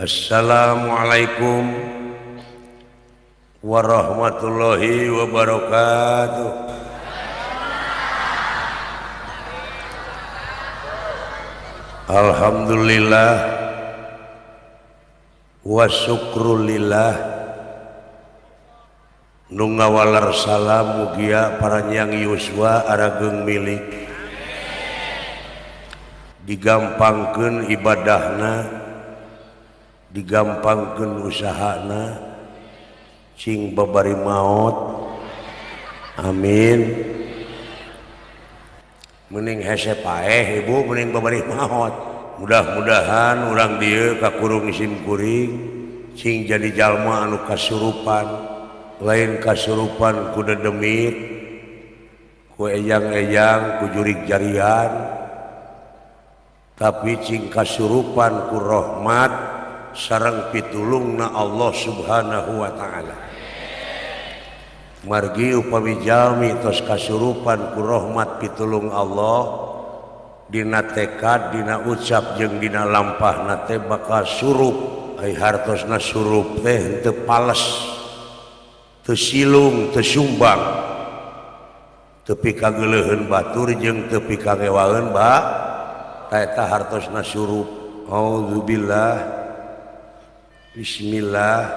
Assalamualaikum warahmatullahi wabarakatuh. Alhamdulillah wa syukrulillah nu ngawaler salam mugia paranyang yuswa arageung milik digampangkeun ibadahna, digampangkeun usahana, cing babari maot, amin. Mending hese paeh ibu, mending babari maot. Mudah-mudahan urang dieu kakurung sim kuring cing jadi jalma anu kasurupan, lain kasurupan ku dedemit, ku ejang-ejang, ku jurig jarian, tapi cing kasurupan ku rahmat sareng pitulungna Allah Subhanahu wa ta'ala. Margi upami jalmi tos kasurupan ku rahmat pitulung Allah, dina tekad, dina ucap jeung dina lampahna teh bakal surup. Ai hartosna surup teh henteu pales, teu silung, teu sumbang, tepi kageuleuheun batur jeung tepi kangewaeun ba eta hartosna surup. Auzubillah, bismillah,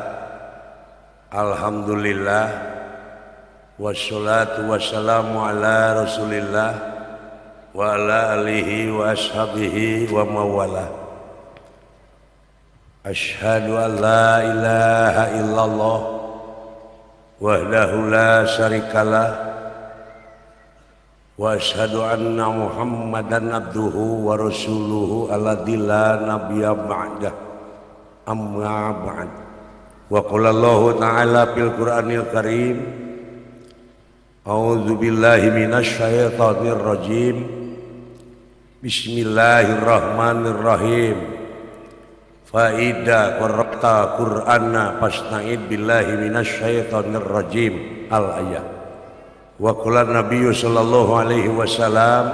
alhamdulillah, wassalatu wassalamu ala rasulillah wa ala alihi wa ashabihi wa mawala. Asyhadu an la ilaha illallah wahdahu la syarikalah wa asyhadu anna Muhammadan abduhu wa rasuluhu alladzi la nabiyya ba'dah. Amma ba'd. Wa qala Allahu ta'ala fil Qur'anil Karim, a'udzu billahi minasyaitonir rajim, bismillahirrahmanirrahim. Fa idza qara'ta Qur'ana fasta'id billahi minasyaitonir rajim. Al ayat. Wa qala Nabiyyu sallallahu alaihi wasallam,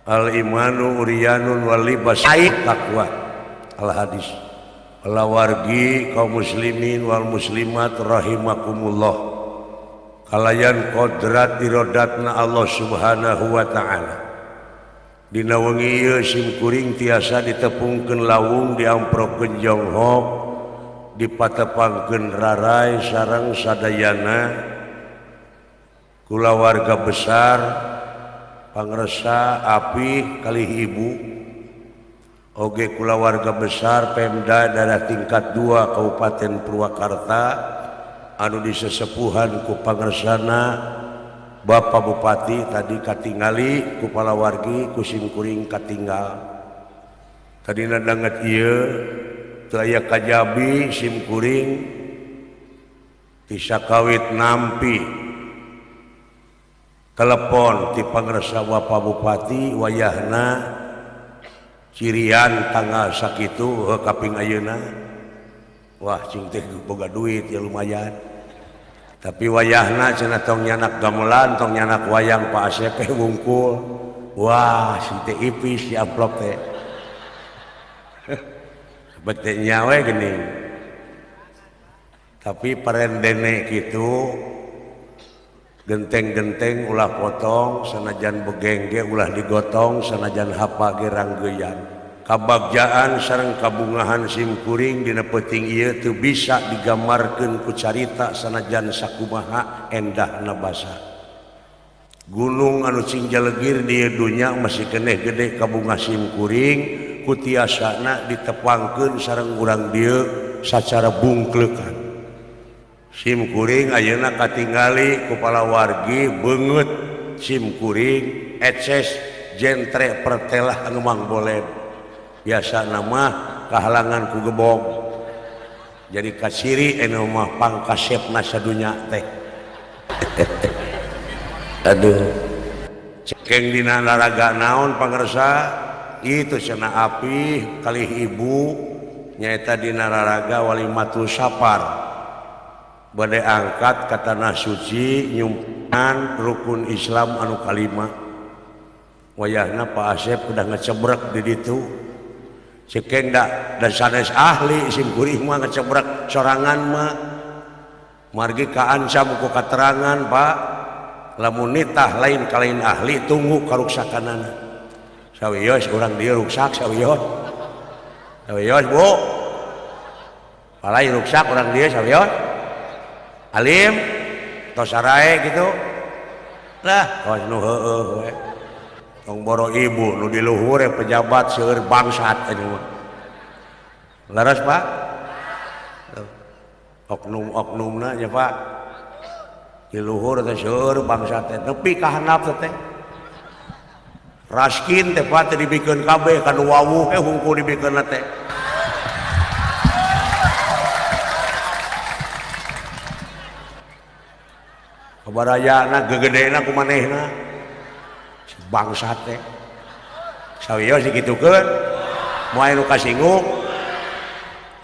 al imanu uryanun wal libas taqwa. Al hadis. Kalawargi kaum muslimin wal muslimat rahimakumullah, kalayan kodrat irodatna Allah Subhanahu wa ta'ala. Dina wengi ieu sim kuring tiasa ditepungkeun lawung, diamprokeun jonghok, dipatepangkeun rarai sareng sadayana kulawarga besar pangresa api kalih ibu, oge kulawarga besar Pemda daerah tingkat 2 Kabupaten Purwakarta anu disesepuhan ku pangersana Bapak Bupati. Tadi katingali ku palawargi ku sim kuring katinggal tadina danget ieu teu aya kajabi sim kuring tisakawit nampi telepon ti pangersa Bapak Bupati wayahna cirian tanggal sakitu kaping ayeuna. Wah, cing teh boga duit ya lumayan, tapi wayahna cenah tong nyanak gamelan, tong nyanak wayang, Pak Asep teh wungkul. Wah, sing teh ipis si amplop teh bete nyawe geuning. Tapi parendene kitu, genteng-genteng ulah potong, sanajan begengge ulah digotong, sanajan hapa ge ranggeuyan. Kabagjaan sareng kabungahan sim kuring dina peuting ieu teu bisa digambarkeun ku carita sanajan sakumaha endahna basa. Gunung anu cing jalegir di dunya masih keneh gede kabunga sim kuring ku tiasana ditepangkeun sareng urang dieu sacara bungkleukan. Sim kuring ayeuna katingali ku palawargi beungeut sim kuring eces jentre pertelah anu mangboled, biasa nama kahalangan ku gebog, jadi kasiri anu mah pangkasepna sadunya teh. Aduh, cekeng dina laraga naon pangersa itu cenah api kalih ibu nyaeta dina laraga walimatul safar bade angkat ka tanah suci nyumpan rukun Islam anu kalima. Wayahna Pak Asep udah ngecebrek di ditu. Cekeng da dan sanes ahli sim kuring mah ngecebrek sorangan mah. Margi kaancam ku katerangan Pak. Lamun nitah lain kalain ahli tunggu karuksakanana. Sawios urang dieu ruksak sawios. Sawios Bu. Palai ruksak urang dieu sawios. Alim tos sarae kitu. Lah tos nu heueuh we. Tong boro ibu nu di luhur pejabat seueur bangsat aja mah. Leres Pak? Oknum-oknumna nya Pak. Di luhur teh seueur bangsat teh nepi ka handap teh. Raskin teh Pak teh dibikeun kabeh ka nu wawuh hungkul dibikeunna teh. Kabarayana gegedena ku manehna. Bangsat teh. Sawios dikitukeun, moal nu kasinggung.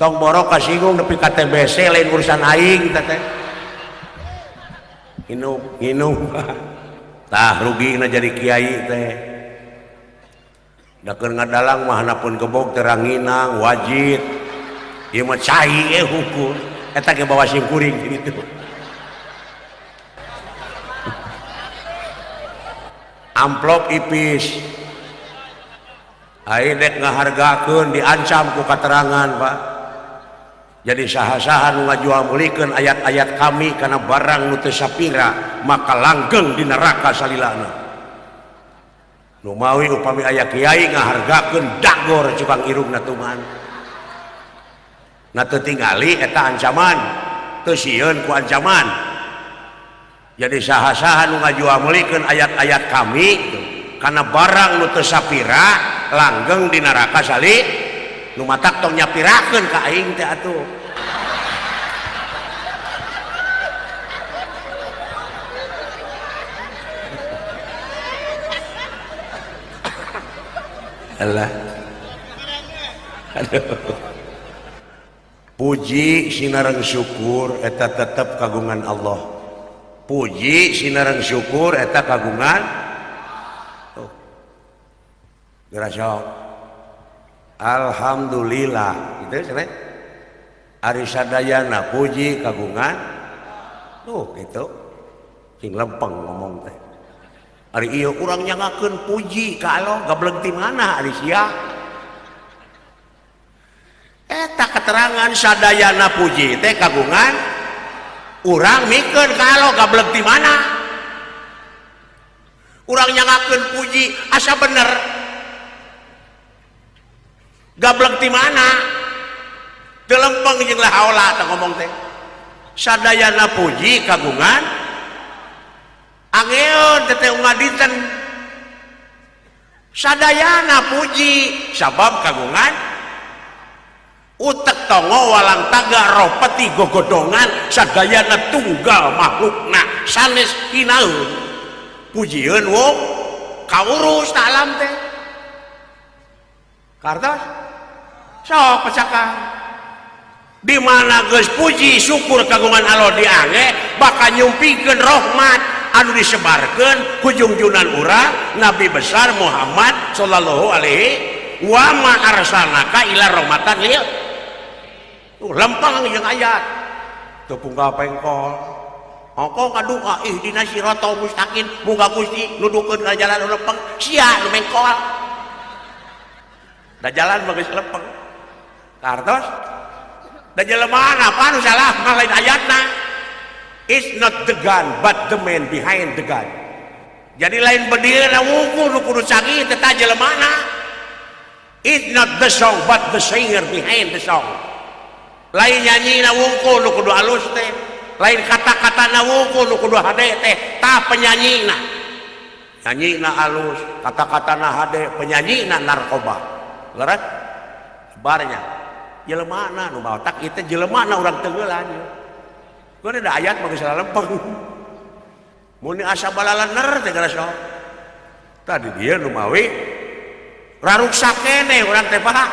Tong boro kasinggung nepi ka TBC lain urusan aing teh teh. Nginum, nginum. Tah rugina jadi kiai teh. Da keur ngadalang mah hanapun gebog terang nginang wajib. Ieu mah cai hukum. Eta ge bawa sim kuring kitu. Amplop ipis aing dek ngahargakeun diancam ku katerangan Pak. Jadi saha-saha nu ngajual meulikeun ayat-ayat kami kana barang nu teu sapira maka langgeng di neraka salilana. Nu mawi upami aya kiai ngahargakeun dagor cukang irungna tuman. Na teu tingali eta ancaman, teu sieun ku ancaman. Jadi saha-saha nu ngajual meulikeun ayat-ayat kami kana barang nu teu sapira langgeng di neraka sali nu matak tong nyapirakeun ka aing teh atuh. Allah. Aduh. Puji sinareng syukur eta tetep kagungan Allah. Puji sinareng syukur eta kagungan. Tuh. Geura sok. Alhamdulillah gitu cenah. Ari sadayana puji kagungan. Tuh gitu. Sing lempeng ngomong teh. Ari ieu urang nyangakeun puji ka Allah gableng ti mana ari sia. Eta keterangan sadayana puji teh kagungan. Urang mikeun ka Allah gableng ti mana? Urang nyangakeun puji asa bener. Gableng ti mana? Teu lempeng jeung la haula teh ngomong teh. Sadayana puji kagungan angeun teh teh unggal dinten. Sadayana puji sabab kagungan utek tongo walang taga ropeti gogodongan sadayana tunggal makhlukna sanes hinaun pujieun wong kaurus ta alam teh kartos sok pecakan di mana geus puji syukur kagungan Allah diange bakal nyumpikeun rahmat anu disebarkeun ku jungjunan urang Nabi besar Muhammad sallallahu alaihi wa ma arsalnaka ila rahmatan lil. Lempeng jeung ayat teu punggal pengkol ongko ngadoa ihdina siratal mustaqim muga Gusti nuduhkeun ka jalan nu lempeng sia nu mengkol da jalan mah geus lempeng kartos da jelema apa nu salah mah lain ayatna. It's not the gun but the man behind the gun. Jadi lain bedilna wungkul nu kudu canggih teh ta jelemana. It's not the song but the singer behind the song. Lain nyanyi na wungkul nu kudu alus teh, lain kata-kata na wungkul nu kudu hade teh, tah penyanyina. Nyanyina alus, kata-kata na hade, penyanyina narkoba. Leres? Barnya. Jelemana nu batak ieu teh jelemana urang teugelan. Keun ada ayat mah geus lempeng. Mun asa balalener teh geus sok. Tadi dia nu mawi raruksak keneh urang teh Pak.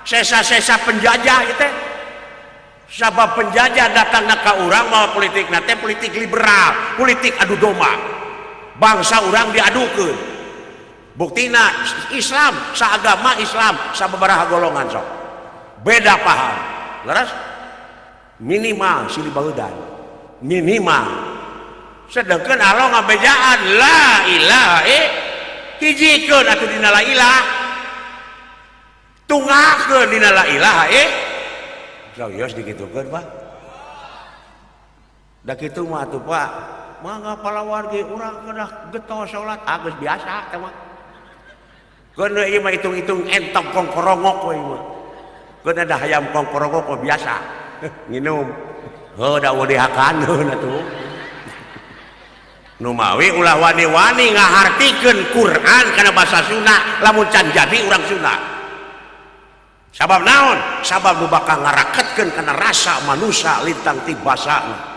Sesa-sesa penjajah ieu teh. Sabab penjajah datangna ka urang mawa politikna teh politik liberal, politik adu domba. Bangsa urang diadukeun. Buktina Islam saagama Islam sababaraha golongan sok beda paham. Leres minimal silih baeudan minimal. Sedangkan Allah ngabejaan la ilaha hijikeun atuh dina la ilah tunggakeun dina la ilaha serius dikitukeun Pak. Da kitu mah atuh Pak mangga palawargi urang kedah getol salat ah geus biasa teh mah. Keun ieu mah hitung-hitung entong kongkorongok we mah. Keun ada hayam kongkorongok mah biasa nginum. Heuh da eueuh dihakaneun atuh. Nu mawi ulah wani-wani ngahartikeun Quran kana basa Sunda lamun can jadi urang Sunda. Sabab naon? Sabab nu bakal ngaraketkeun kana rasa manusia lintang ti basana.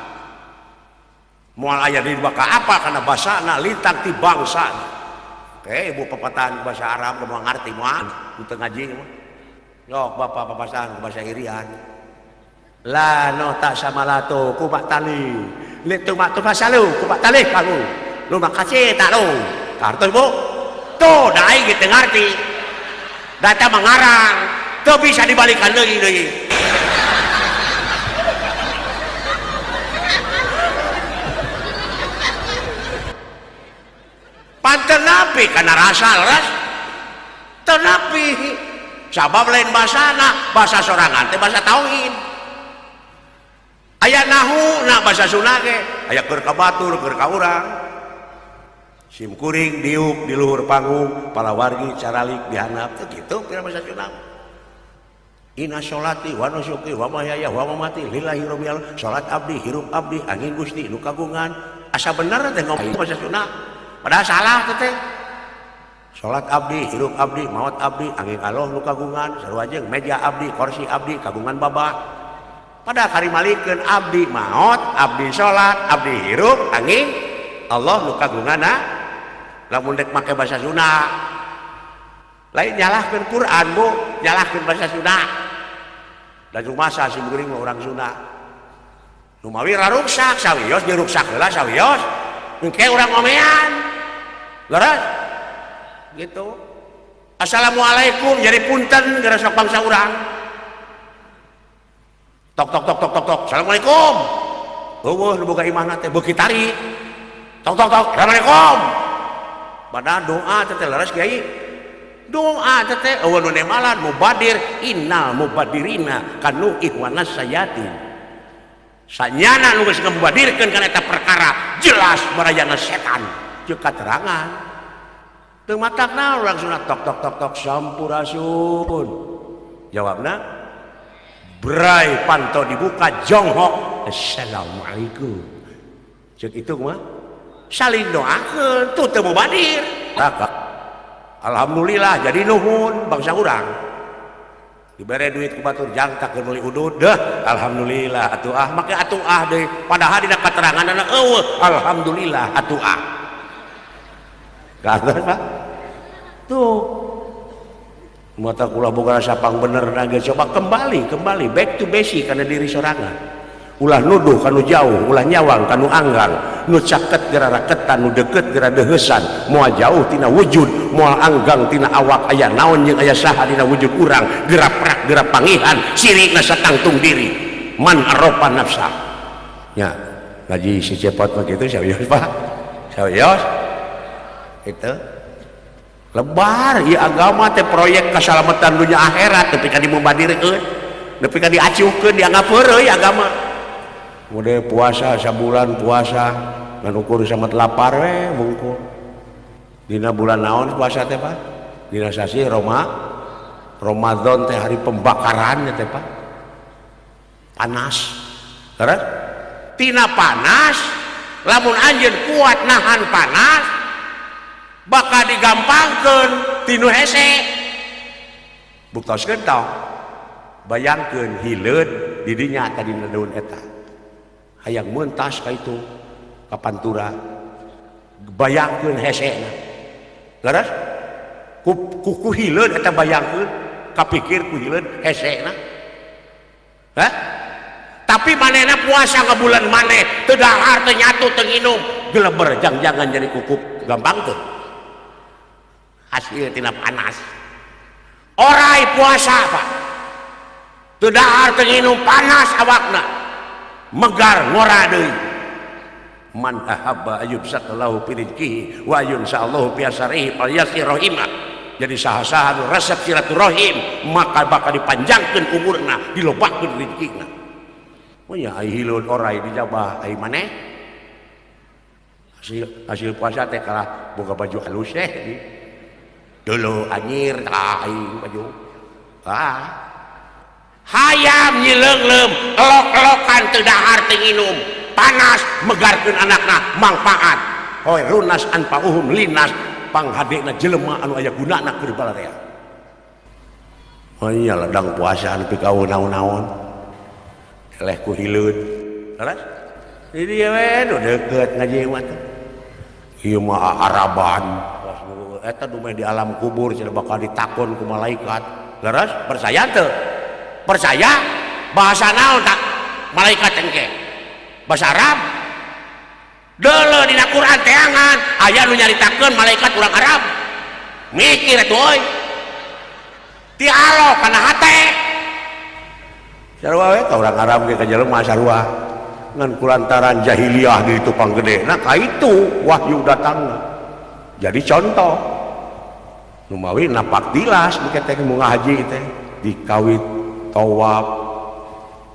Moal aya di bakal apa kana basana lintang ti bangsana. Oke, ibu papatahan bahasa Arab udah mau ngarti moal, teu ngaji mah. Yok bapak papasan bahasa Irian. La no tak sama lato ku mak tali. Li tu mak tu fasalu ku mak tali kamu. Lu makasih tak lu. Kartos bu. Tuh da aing ge teu ngarti. Data mengarang, teu bisa dibalikan deui deui. Panten napi kana rasa leres. Teu napi. Sabab lain basana, bahasa sorangan teh bahasa tauhid. Aya nahu na bahasa Sunda ge, aya keur ka batur, keur ka urang. Sim kuring diuk di luhur panggung, palawargi caralik di handap teh kitu kira bahasa Sunda. Inna sholati wa nusuki wa mahyaya wa mamati lillahi rabbil alamin. Salat abdi, hirup abdi, angin Gusti nu kagungan. Asa bener teh ngomong bahasa Sunda. Padahal salah teh. Salat abdi, hirup abdi, maot abdi, angin Allah nu kagungan, sarua jeung meja abdi, kursi abdi, kagungan babah. Padahal karimalikeun abdi maot, abdi salat, abdi hirup, angin Allah nu kagunganna. Lamun dek make bahasa Sunda. Lain nyalahkeun Quran, Bu, nyalahkeun bahasa Sunda. Da rumasa sim kuring mah urang Sunda. Nu mawi raruksak sawios diruksak heula sawios. Engke urang ngomean. Leres? Gitu. Assalamualaikum jadi punten gara sok bangsa urang. Tok tok tok tok tok tok. Assalamualaikum. Eueuh nu boga imahna teh beuki tarik. Tok tok tok. Assalamualaikum. Padahal doa teh teh leres kiai. Doa teh teh eueuh nu nemalan mubadir innal mubadirina kanu ihwanas sayatin. Sanyana nu geus ngamubadirkeun kana eta perkara jelas barayana setan jeung katerangan. Teu matakna urang sunat tok tok tok tok sampurasun. Jawabna bray panto dibuka jonghok assalamualaikum. Ceuk itu mah saling doakeun tuh teu mubadir. Alhamdulillah jadi nuhun bangsa urang. Dibere duit ku batur jang tak meuli udud deh alhamdulillah atuh ah make atuh ah deui padahal dina kateranganna eueuh alhamdulillah atuh ah. Kaget Pak. Tuh mata kula boga rasa pang bener ge coba kembali back to basic kana diri sorangan. Ulah nuduh kanu jauh, ulah nyawang kanu anggang, nu caket geura raketan, nu deket geura deuheusan, moal jauh tina wujud, moal anggang tina awak aya naon jeung aya saha dina wujud urang, geura prak geura pangihan, sirikna satangtung diri. Man arofa nafsa. Nya, ngaji si cepot mah kitu serius Pak. Serius. Itu lebar ieu agama teh proyek keselamatan dunia akhirat nepi ka dimubadirkeun, nepi ka diacuhkeun, dianggap heureuy agama. Mode puasa sabulan puasa ngan ukur samet lapar we bungkul. Dina bulan naon puasa teh Pak? Dina sasi Ramadan teh hari pembakaran teh Pak. Panas. Terus tina panas lamun anjeun kuat nahan panas bakal digampangkeun tinu hese. Buktoskeun tong. Bayangkeun hileud di dinya tadi daun eta. Hayang mentas ka itu ka pantura. Bayangkeun hesena. Leres? Ku hileud eta bayangkeun, kapikir ku hileud hesena. Hah? Tapi manehna puasa ngabulan maneh, teu dahar, teu nyatu, teu nginum, geleber jang-jangan jadi kukup, gampang tuh. Hasil tina panas. Orai puasa, Pak, teu dahar teu nginum, panas awakna, megar, ngora deui. Man ahabba an yubsata lahu fi rizqihi wa yunsa Allahu fi asarihi falyasil rahimah. Jadi saha-saha nu resep silaturahim maka bakal dipanjangkeun umurna, dilobakeun rezekina. Oh ya, ai hileud orai dijabah, ai maneh hasil hasil puasa teh kalah boga baju halus teh dulu anjir tah aing baju. Ah, hayam nyileungleum, elok-elokan, teu dahar teu nginum, panas, megarkeun anakna, mangfaat. Khairunnas anfa'uhum linnas, panghadena jelema anu aya gunana keur balarea. Oh iya, ladang puasa anu pikaun naon-naon eleh ku hileud. Leres di dieu we nu deukeut ngaji mah teh. Ieu mah araban eta dumeh di alam kubur cenah bakal ditakon ku malaikat. Leres, percaya teu? Percaya? Bahasa naon tak malaikat engke? Bahasa Arab? Deuleu dina Quran teangan, aya nu nyaritakeun malaikat urang Arab. Mikir atuh euy, ti alo kana hate. Sarua we ka urang Arab ge ka jelema sarua, ngan kulantaran jahiliyah di itu panggede. Nah, ka itu wahyu datangna jadi contoh. Numawi napak tilas nu teh mau ngahaji teh dikawit tawaf,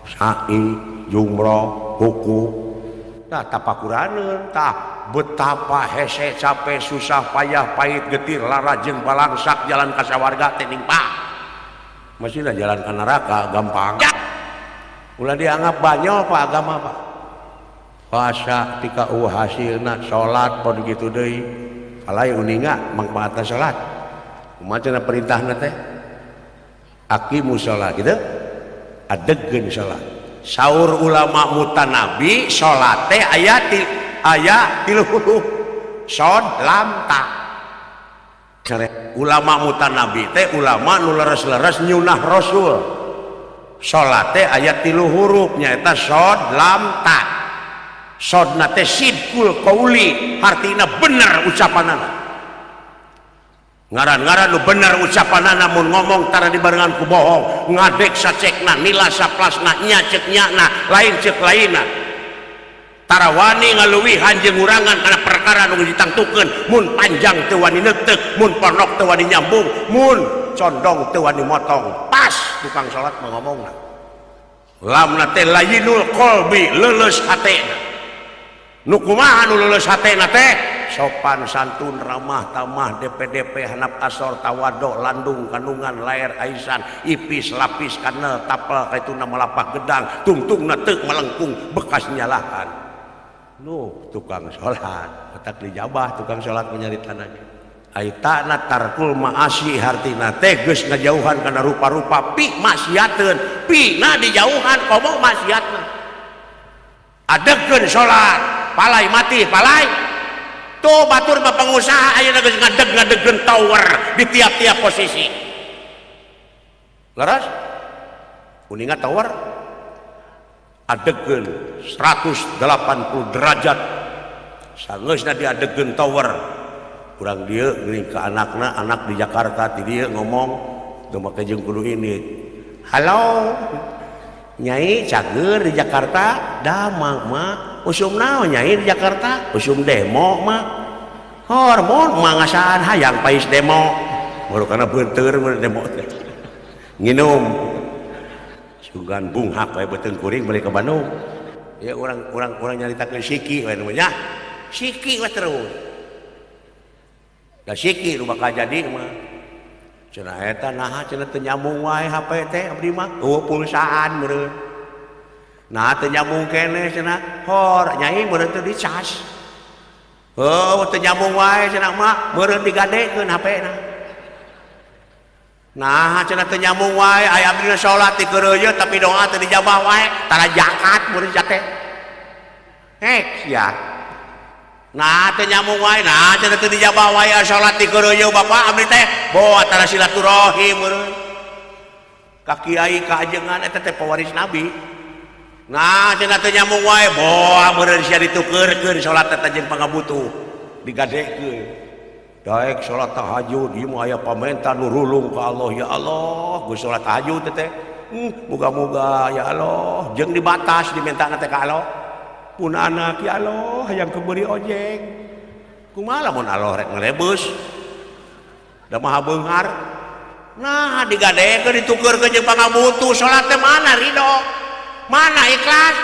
sa'i, jumroh, hukum. Nah, tapakuraneun tah betapa hese, capek, susah payah, pahit getir, lara jeung balangsak jalan ka sawarga teh ningpa. Masih jalan ke neraka gampang ya. Ulah dianggap banyol, Pak, agama, Pak. Puasa tika hasilna, salat pun gitu deui. Alai uninga manfaatna salat, kumaha cenah perintahna teh? Aqimu sholat gitu, adegkeun salat. Saur ulama mutanabi, salat teh aya ti aya tilu huruf, sod lam ta. Ulama mutanabi teh ulama nu leres-leres nyunah rasul. Salat teh aya tilu huruf, nyaeta sod lam ta. Sodna teh sidqul qauli, hartina bener ucapanana. Ngaran-ngaran nu bener ucapanana, mun ngomong tara dibarengan ku bohong, ngadek sacekna, nila saplasna, nya cek nyana, lain cek lainna, tara wani ngaluwihan jeung ngurangan kana perkara nu ditangtukeun. Mun panjang teu wani neuteuk, mun pondok teu wani nyambung, mun condong teu wani motong. Pas tukang salat mah ngomongna. Lamna teh layinul qalbi, leuleus hatena. Nu kumaha nu leuleus hatena teh? Sopan santun, ramah tamah, DPDP, hanap asor, tawado, landung kandungan, layar aisan, ipis lapis, kanel tapel, kaitu nama lapak gedang, tungtung teu melengkung bekas nyalahan. Nu tukang salat ketak dijabah. Tukang salat menyaritana ai ta'na tarkul ma'asi, hartina teh geus ngajauhan kana rupa-rupa pi maksiateun, pi na dijauhan komo maksiatna. Adegkeun salat, palai mati palai. Tuh batur mah pengusaha ayeuna geus ngadeg ngadegkeun tower di tiap-tiap posisi. Leres, uninga tower adegkeun 180 derajat. Sanggeusna diadegkeun tower, kurang dieu geuning ka anakna, anak di Jakarta ti dieu ngomong teu make jeung kudu ini, "Halo Nyai, cager di Jakarta?" "Damang, mah." "Usum naon Nyai di Jakarta?" "Usum demo, mah." "Hormon mah ngasaan hayang pais demo baru karena beunteur demo teh." Nginum sugan bunghak wae beuteung kuring balik ke Bandung. Ya, urang urang urang nyaritakeun siki we namanya, siki we terus da siki nu bakal jadi mah cenah eta. "Naha," cenah, "teu nyambung wae HP teh abdi mah?" "Oh, pulsaan meureun." "Nah, teu nyambung keneh," cenah. "Hor Nyai, meureun teu dicas." "Oh, teu nyambung wae," cenah, "mah meureun digadekeun HP na." "Nah," cenah, "teu nyambung wae, aya abdi salat ti keureuyeut tapi doa teu dijabah wae." "Tara jakat meureun teh." Hek sia. "Nah, teu nyambung wae." "Nah," cenah, "teu dijabah wae salat ti keureuyeut bapak abdi teh." "Boa tara silaturahim meureun ka kiai, ka ajengan, eta teh pewaris nabi." "Nah," cenah, "teu nyambung wae." "Boa meureun sia ditukeurkeun salat eta jeung pangabutuh, digadekeun." Daek salat tahajud ieu mah aya pamenta nu rulung ka Allah ya Allah geus salat tahajud teh. Muga-muga ya Allah jeung dibatas diminta teh ka Allah. Pun anak ya Allah hayang kebeuri ojek. Kumaha lamun Allah rek ngelebeus. Da maha beunghar. Nah digadekeun ditukeurkeun jeung pangabutuh salat teh mana ridho? Mana ikhlas?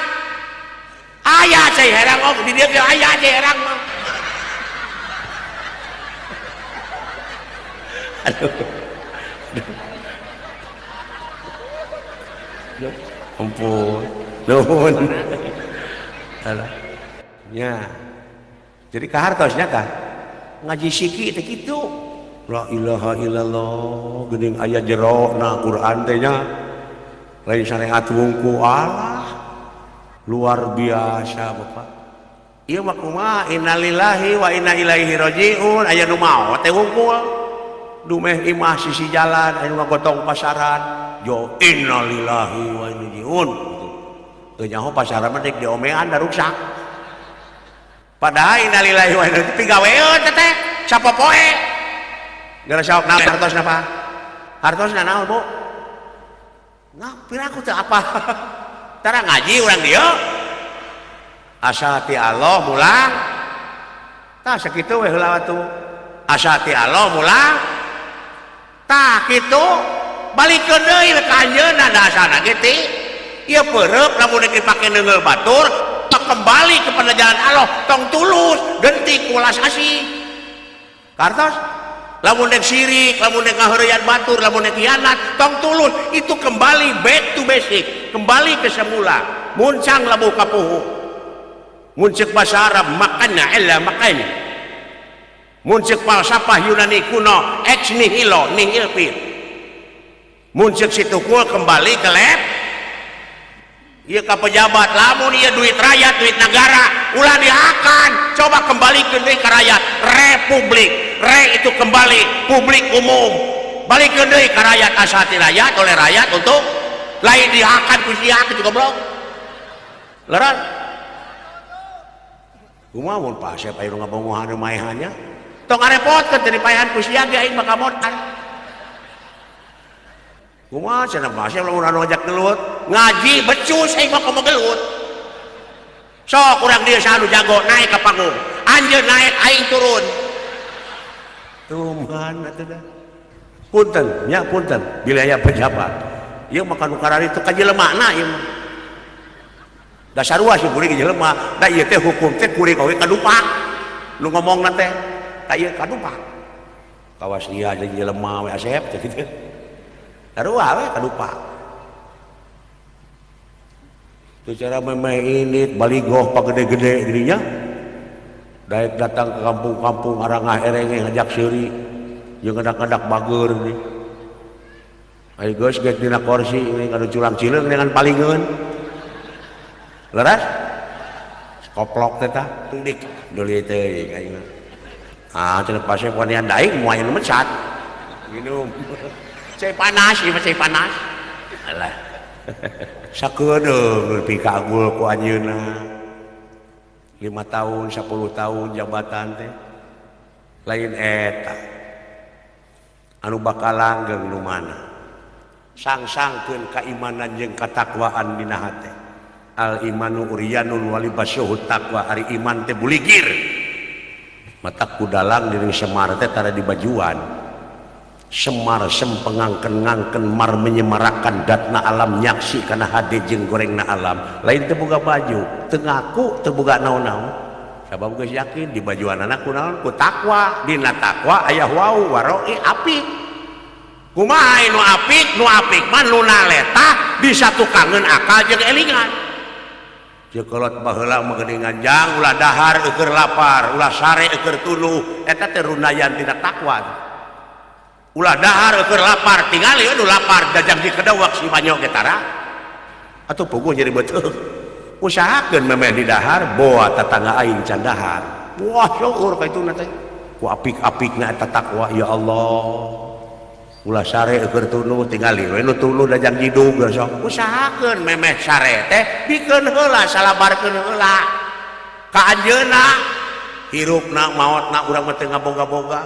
Aya cai herang oh di dieu ge aya cai herang mah. Aduh. Aduh. Ampun. Nuhun. Alah. Nya. Jadi kahartosnya kah? Ngaji siki teh kitu. La ilaha illallah geuning aya jerona Quran teh nya. Lain syariat wungku Allah. Luar biasa Bapak. Ieu mah kumaha innalillahi wa inna ilaihi rajiun aya nu maot teh wungkul. Dumeh imah sisi jalan aya nu ngagotong pasaran. Jo innalillahi wa inna ilaihi rajiun. Teu nyaho pasaran mah dek diomean da ruksak. Padahal innalillahi wa inna ilaihi pigaweun teh sapopoe. Gara sok naon hartosna Pak? Hartosna naon Bu? Nah, piraku teu apa? Tara ngaji urang dieu. Asa ti Allah mulang. Tah sakitu we heula atuh. Asa ti Allah mulang. Tah kitu balikeun deui ka anjeunna da asana ge ti. Ieu peureub lamun rek dipake neungeul batur, kembali kepada jalan Allah, tong tulus genti kulas asih. Kartos lamun dek sirik, lamun dek ngaheureuyan batur, lamun dek khianat, tong tulus, itu kembali back to basic, kembali ke semula, muncang labuh kapuhu. Mun ceuk bahasa Arab makana illa makana. Mun ceuk falsafah Yunani kuno ex nihilo nihil fit. Mun ceuk si tukul kembali ke lab. Ieu ka pejabat lamun ieu duit rakyat, duit negara, ulah dihakan, coba kembalikan deui ka rakyat. Republik, re itu kembali, publik umum. Balikeun deui ka rakyat, asati rakyat oleh rakyat untuk lain dihakan ku sia kitu goblok. Leran. Kumaha mun Pak Asep aya nu ngabongohan nu maehannya? Tong ngarepotkeun teh dipaehan ku sia ge aing mah kamotan. Kumaha cenah Pak Asep lamun anu ngajak gelut, ngaji becus aing mah komo gelut. Sok urang dieu saha nu jago naik ka panggung. Anjeun naik aing turun. Tuman atuh dah. Punten nya punten bila aya pejabat. Ieu mah kanu karari teu ka jelemana ieu mah. Da sarua sih kuring jelema, da ieu teh hukum teh kuring oge kadupak. Nu ngomongna teh ka ieu kadupak. Kawas dia jeung jelema we Asep teh kitu. Sarua we kadupak. Teu cara memeh indit baligoh pagede-gede dirinya. Daek datang ke kampung-kampung arangah erenge ngajak seuri jeung ngadak-ngadak bager nih. Ayo geus geus dina kursi ini ngadu culang cileung dengan palingeun. Leres? Koplok teh tah dik deuli teuing aing mah. Ah cenah pasep wanian daing moal nu mecat. Minum. Cai panas ieu mah cai panas. Alah. Sakedeung nepi ka agul ku anjeunna. 5 tahun, 10 tahun jabatan teh. Lain eta. Anu bakal langgeng nu mana? Sangsangkeun kaimanan jeung katakwaan dina hate. Al imanu uryanun walibasuhu taqwa, ari iman teh buligir. Mata kudalang diri Semar teh tara dibajuan. Semar sempengangken-ngangken mar menyemarakan datna alam nyaksi kana hade jeung gorengna alam. Lain teu boga baju, teu ngaku, teu boga naon-naon. Sabab geus yakin di bajuanana kunaon ku takwa, dina takwa aya wau waroi apik. Kumaha nu apik? Nu apik mah nu naletah disatukangeun akal jeung elingan. Cekolot baheula mah geuningan jang ulah dahar eueur lapar, ulah sare eueur tuluh, eta teh runayan tina takwa. Ulah dahar eueur lapar, tingali nu lapar dajang di kedewek si banyo ge tara. Atuh puguh jadi beuteung. Usahakeun memeh di dahar boa tatangga aing can dahar. Wah syukur ka ituna teh. Ku apik-apikna eta takwa ya Allah. Ulah sare eueur tuluh tingali we nu tuluh dajang jidug sok. Usahakeun memeh sare teh bikeun heula salabarkeun heula. Ka anjeunna hirupna maotna urang mah teu ngaboga-boga.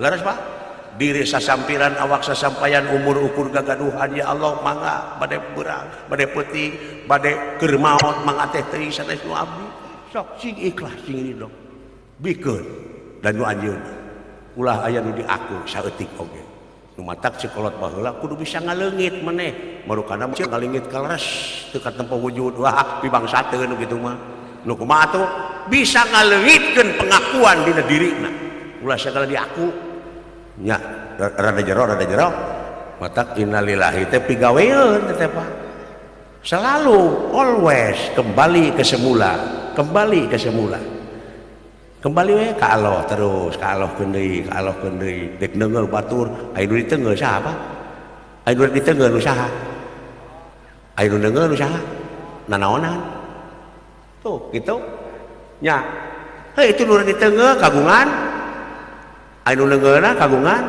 Leres, Pak, diri sasampiran, awak sasampayan, umur ukur gagaduhan. Ya Allah, mangga bade beurang, bade peuting, bade keur maot, mangga teh teuing sanes nu abdi. Sok sing ikhlas, sing ridho, bikeun dan nu anjeunna ulah aya nu diaku saeutik oge. Nu matak sekolot baheula kudu bisa ngaleungit maneh, marukana ngaleungit kaleres teu katempo wujud. Wah, pibangsateun nu kitu mah. Nu kumaha atuh bisa ngaleungitkeun pengakuan dina dirina, ulah segala diaku nya. Rada jero, rada jero. Matak innalillahi teh pigaweun teh, Pak, selalu always kembali ke semula, kembali ke semula, kembali we ka Allah terus, ka Allah keun deui, ka Allah keun deui. Dek neungeul batur, aya nu diteungeul saha, Pak? Aya nu diteungeul nu saha? Aya nu neungeul nu saha? Nanaonan tuh gitu nya. Hei, itu nu diteungeul kagungan, aya nu neungeulna kagungan.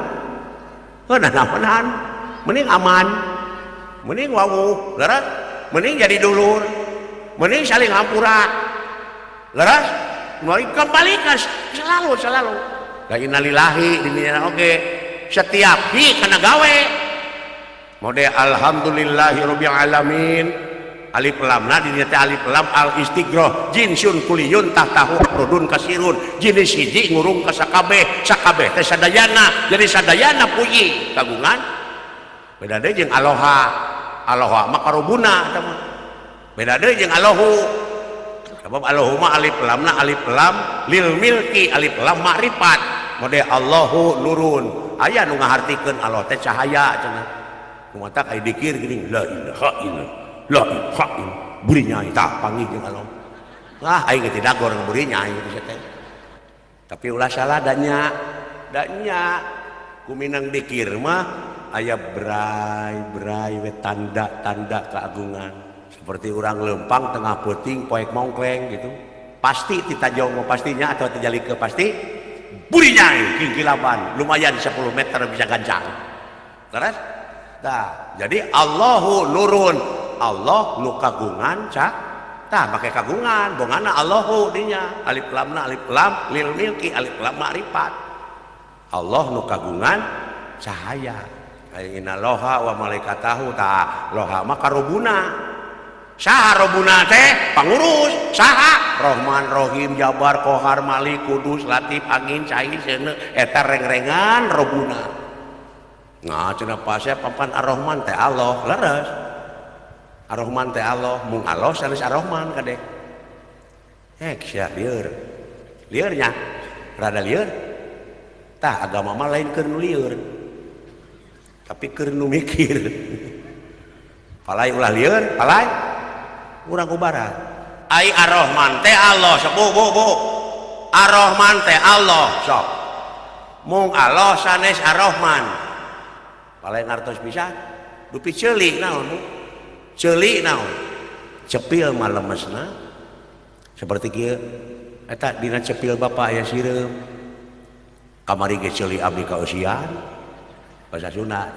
Heuh, nanaonan? Mending aman, mending wawuh, leres? Mending jadi dulur, mending saling hampura, leres? Kembalikan selalu, selalu. Da innalillahi dininya oge setiap hi kana gawe mode alhamdulillahirabbil alamin, alif lamna dinya teh alif lam al istighroq, jinsun kuliyun tahtahu afrodun kasirun, jenis hiji ngurung ka sakabeh, sakabeh teh sadayana, jadi sadayana puji kagungan. Beda deui jeung aloha. Aloha mah karobuna eta mah. Beda deui jeung Allahu, sebab Allahu mah alif lamna alif lam lil milki, alif lam makrifat, mode Allahu nurun. Aya nu ngahartikeun Allah teh cahaya cenah. Kumatak aya dikir geuning, la ilaha illallah, la ilaha illallah, burinyai tah panggih jeung Allah. Ah, aing ge dagor burinyai kitu teh. Tapi ulah salah danya, danya kuminang dikir mah aya bray bray we tanda-tanda keagungan, seperti orang lempang tengah peuting poek mongkleng gitu, pasti titajong pastinya atau ke pasti burinyai kingkilaban lumayan 10 meter bisa gancang terus. Nah, jadi Allahu nurun, Allah nu kagungan cak tah make kagungan bongana Allahu dinya alif lamna alif lam lil milki, alif lam makrifat, Allah nu kagungan cahaya. Kayak innallaha wa malaikatahu, tah loha mah karobuna. Saha robuna teh? Pangurus. Saha? Rohman, Rohim, Jabar, Kohar, Malik, Kudus, Latif, Angin, Cai, Seuneu, eta reng-rengan robuna. Nah, cenah pasea papan Ar-Rahman teh Allah, leres. Ar-Rahman teh Allah, mung Allah sanes Ar-Rahman kade. Eh, sia lieur. Lieur nya, rada lieur. Tah agama mah lain keur nu lieur. Tapi keur nu mikir. Palai ulah lieur, palai urang ubaran. Ai Ar-Rahman teh Allah, sok bu bu bu. Ar-Rahman teh Allah, sok. Mung Allah sanes Ar-Rahman. Palai ngartos bisa, dupi ceuli naon, Bu? Ceuli naon? Cepil mah lemesna. Seperti kieu eta dina cepil bapak aya sireum. Kamari ge ceuli abdi kaeusian. Bahasa Sunda.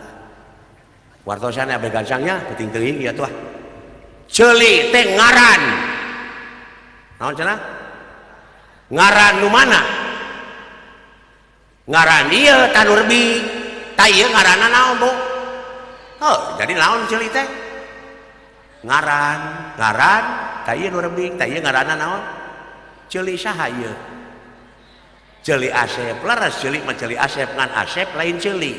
Wartosan abdi gancangnya penting teuing ieu tuh. Ceuli teh ngaran. Naon cenah? Ngaran nu mana? Ngaran ieu tah nu rebing. Tah ieu ngaranna naon, Bu? Oh, jadi naon ceuli teh? Ngaran, ngaran, tah ieu nu rebing, tah ieu ngaranna naon? Ceuli saha ieu? Ceuli Asep. Leres, ceuli mah ceuli Asep, ngan Asep lain ceuli.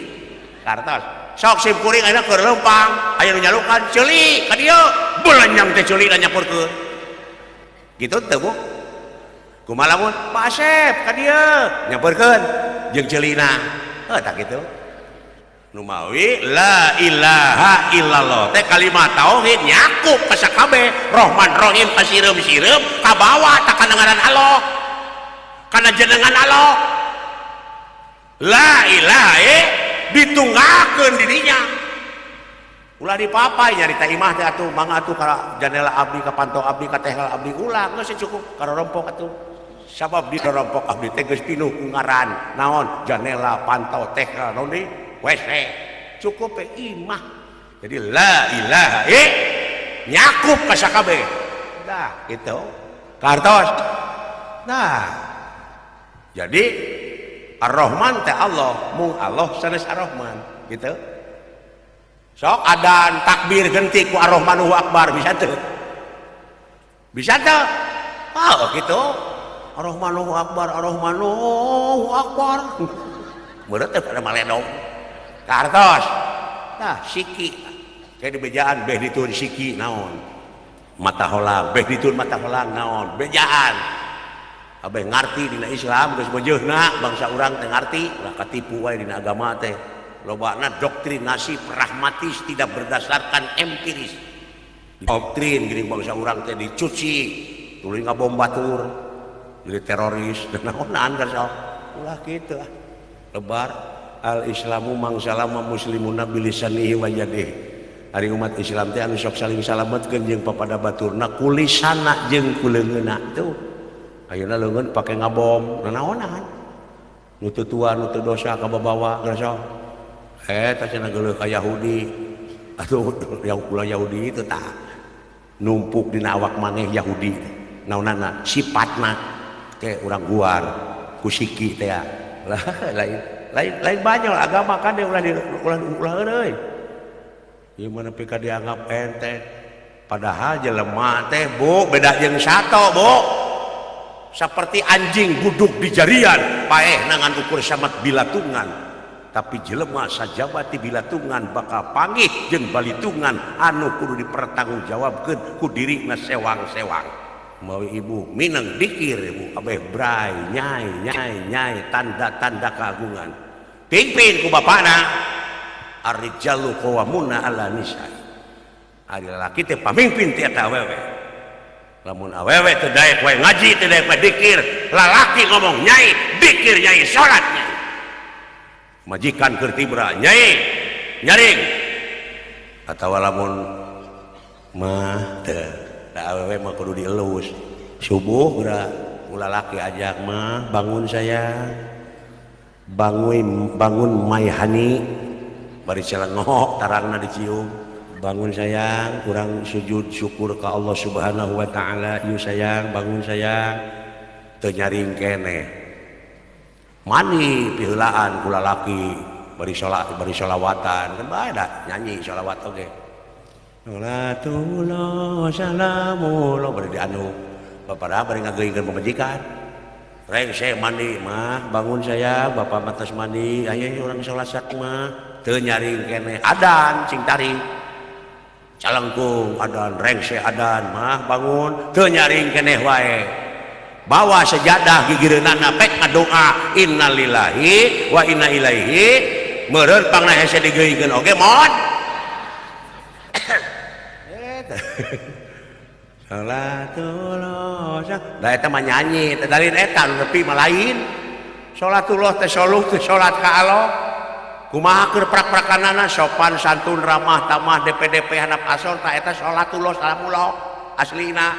Kartos. Sok sim kuring ayeuna keur leumpang, aya nu nyalukan ceuli ka dieu, belenyang teh ceuli nyampurkeun. Gitu teu, Bu? Kumaha lamun Pak Asep ka dieu nyamperkeun jeung ceulina. Heuh, tak kitu. Nu mawi la ilaha illallah teh kalimat tauhid nyakup ka sakabeh, Rohman Rohim ka sireum-sireum kabawa tak kana ngaran Allah, kana jenengan Allah. La ilaha ditunggalkeun dirinya, ulah dipapai nyarita imah teh atuh mangga atuh ka janela abdi, ka panto abdi, ka tehel abdi, ulah, geus cukup ka rorompok atuh, sabab di rorompok abdi teh geus pinuh ku ngaran naon, janela, panto, tehel, naon deui, WC, cukup we imah. Jadi la ilaha nyakup ka sakabeh. Dah gitu kartos. Nah, jadi Ar-Rahman teh Allah, mung Allah sanes Ar-Rahman gitu. Sok adan takbir genti ku Ar-Rahmanu Akbar bisa teu? Bisa teu? Oh gitu. Ar-Rahmanu Akbar, Ar-Rahmanu Akbar. Meureut teh pada maledong. Kartos. Nah, siki. Kayak di bejaan beh ditun siki naon. Mata holang, beh ditun mata holang naon. Bejaan. Abeh ngarti dina Islam geus beujeuna bangsa urang teh ngarti, ulah katipu wae dina agama teh. Lobana doktrinasi pragmatis tidak berdasarkan empiris. Doktrin geuning bangsa urang teh dicuci, tuluy ngabom batur, jadi teroris dan naonan kan sok. Ulah kitu ah. Lebar al Islamu mangsalama muslimuna bilisanihi wa yadihi. Ari umat Islam teh anu sok saling salametkeun jeung papada baturna kulisana jeung kuleungeunna tuh. Ayeuna leungeun pake ngabom nanaonan. Nu teu tua nu teu dosa kababawa geus sok. Eta cenah geuleuh ka Yahudi. Atuh yang kula Yahudi itu tah numpuk dina awak maneh Yahudi. Naonana sifatna teh urang guar ku siki teh lah lain lain lain banyak agama kan ulah ulah ulah euy. Ieu mah nepi ka dianggap enteng. Padahal jelema teh Bu beda jeung sato Bu. Seperti anjing buduk di jarian paeh nangan ukur samat bilatungan. Tapi jelema sajabati bilatungan bakal panggih jeung balitungan anu kudu dipertanggungjawabkeun ku dirina sewang-sewang. Mawi ibu mineng dikir ibu abeh bray nyai nyai nyai tanda-tanda keagungan. Pimpin ku bapana. Ar-rijalu qawwamuna 'ala nisa. Ari lalaki teh pamimpin ti eta awewe. Lamun awewe teu daek wae ngaji teu daek wae dikir, lalaki ngomong nyai, dikir nyai, salat nyai. Majikan keur tibra nyai, nyaring. Atawa lamun mah teu, da awewe mah kudu dielus. Subuh geura ulah laki ajak mah bangun sayang. Bangun bangun my honey. Bari celengok tarangna dicium. Bangun sayang, kurang sujud syukur ka Allah Subhanahu wa taala. Yuk sayang, bangun sayang. Teu nyaring keneh. Mandi piheulaan ku lalaki bari salat bari sholawatan kan bae da nyanyi sholawat oge. Sholatullah salamullah bari dianu. Bapak bari ngageuingkeun pamajikan. Rengse mandi mah bangun sayang, bapak mah tos mandi, ayo urang salat sak mah. Teu nyaring keneh adan cing tarik. Calengkung adan rengse adan mah bangun teu nyaring keneh wae. Bawa sejadah gigireunana pek ngadoa innalillahi wa inna ilaihi meureun pangna hese digeuingkeun oge maot. Eta salatullah da eta mah nyanyi teh dalin eta nu nepi mah lain. Salatullah teh soluh teh salat ka Allah. Kumaha keur prak-prakanana sopan santun ramah tamah DPDP handap asor ta eta salatullah salamullah aslina.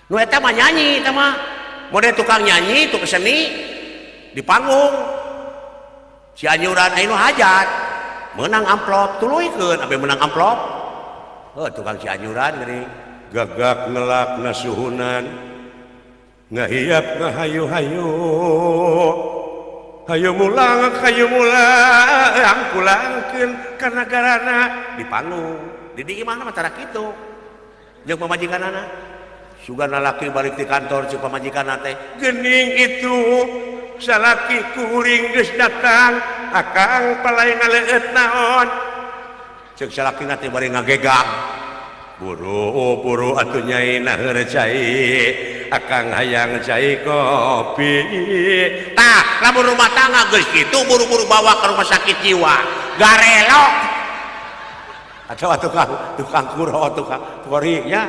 Nu eta mah nyanyi eta mah. Model tukang nyanyi tukang seni di panggung. Cianjuran aya nu hajat menang amplop tuluykeun abe menang amplop. Heuh tukang Cianjuran geuning gagak ngelak nasuhunan ngahiap ngahayu-hayu hayu mulang hayu mulang pulangkeun ka nagarana di panggung. Di di imahna mah tara kitu jeung pamajikanana. Sugan lalaki balik di kantor jeung pamajikanna teh geuning itu salaki kuring geus datang akang palai ngaleueut naon ceuk salakina teh bari ngagegag buru buru atuh nyai naheur cai akang hayang cai kopi. Tah lamun rumah tangga geus kitu buru-buru bawa ke rumah sakit jiwa garelo atau tukang tukang kuro tukang kori nya